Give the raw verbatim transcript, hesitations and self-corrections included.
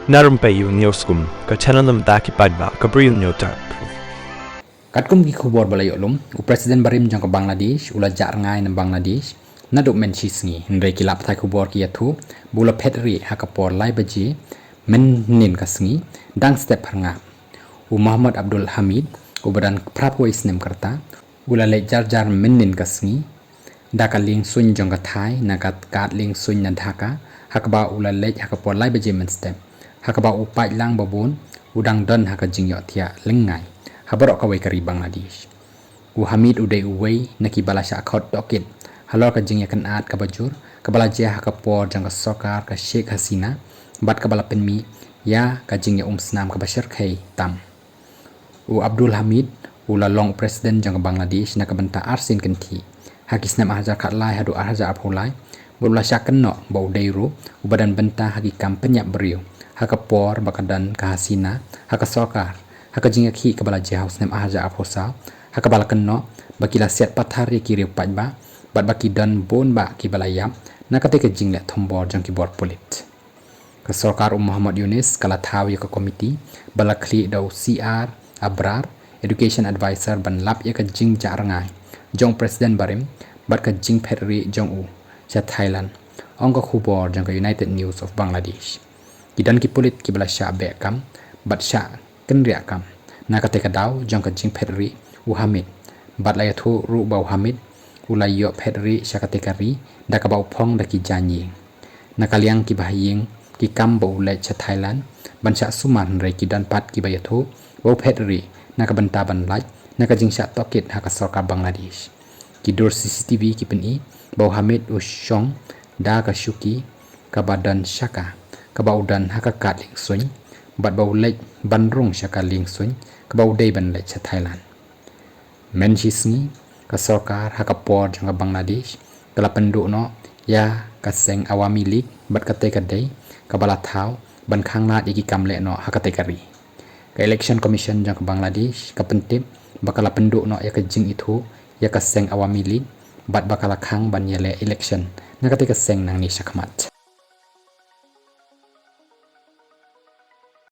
Na Rympei U News Kum, ka channel na bynta ki paidbah ka Bri U News Terp. Katkum ki khubor ba la ïoh lum, u President barim jong ka Bangladesh u la jah rngai na Bangladesh naduh mynshisngi, hynrei ki lad pathai khubor ki ïathuh ba u la phet rieh ha ka por lai baje mynhynnin ka sngi, dang step pharngap. U Mohammad Abdul Hamid, uba don phra phew wei snem ka rta, u la leit jar jar mynhynnin ka sngi da ka liengsuiñ jong ka thai na ka kad liengsuiñ na Dhaka, ha kaba u la leit ha ka por lai baje mynstep, ha kaba u paidlang babun u dang don ha ka jingïohthiah lyngngai ha baroh kawei ka ri Bangladesh. U Hamid u dei uwei na kiba la shah khot tohkit halor ka jingïakynad kaba jur kaba la jia ha ka por jong ka sorkar ka Sheikh Hasina, bad kaba la pynmih ïa ka jingïaumsnam kaba shyrkhei tam. U Abdul Hamid u la long u President jong ka Bangladesh na ka bynta arsien kynthih, ha ki snem ar hajar khatlai haduh ar hajar arphew lai, bad u la shah kynnoh ba u dei ruh uba don bynta ha ki kam pynïap briew ha ka por ba ka don ka Hasina ha ka sorkar, ha ka jingïakhih kaba la jia ha u snem ar hajar arphew saw, ha kaba la kynnoh ba ki la siat pathar ïa ki riew paidbah, bad ba ki don bun bah kiba la ïap na katei ka jingleh thombor jong ki bor pulit. Ka sorkar u Mohammad Yunus ka la thaw ïa ka komiti ba la khlieh da u C R Abrar, Education Advisor, ban lap ïa ka jingjah rngai jong u President barim bad ka jingphet rieh jong u sha Thailand, ong ka khubor jong ka United News of Bangladesh. Ki don ki pulit kiba la shah beh kam bad shah kynriah kam na katei ka daw jong ka jingphet rieh u Hamid, bad la ïathuh ruh ba u Hamid u la ïoh phet rieh sha katei ka ri da kaba u phong da ki jaiñ ïing. Na ka liang kiba ha ïing ki kam ba u leit sha Thailand ban shah sumar, hynrei ki don pat kiba ïathuh ba u phet rieh na ka bynta ban lait na ka jingshah tohkit ha ka sorkar Bangladesh. Ki dur C C T V ki pyni ba u Hamid u shong da ka shuki kaba don shaka kaba u don ha ka kad liengsuiñ, bad ba u leit ban rung sha ka liengsuiñ kaba u dei ban leit sha Thailand. Mynshisngi, ka sorkar ha ka por jong ka Bangladesh ka la pynduh noh ïa ka seng Awami League bad katei ka dei kaba la thaw ban khanglad ïa ki kam lehnoh ha katei ka ri. Ka Election Commission jong ka Bangladesh ka pyntip ba ka la pynduh noh ïa ka jingithuh ïa ka seng Awami League bad ba ka la khang ban ïaleh election na katei ka seng nangne shakhmat.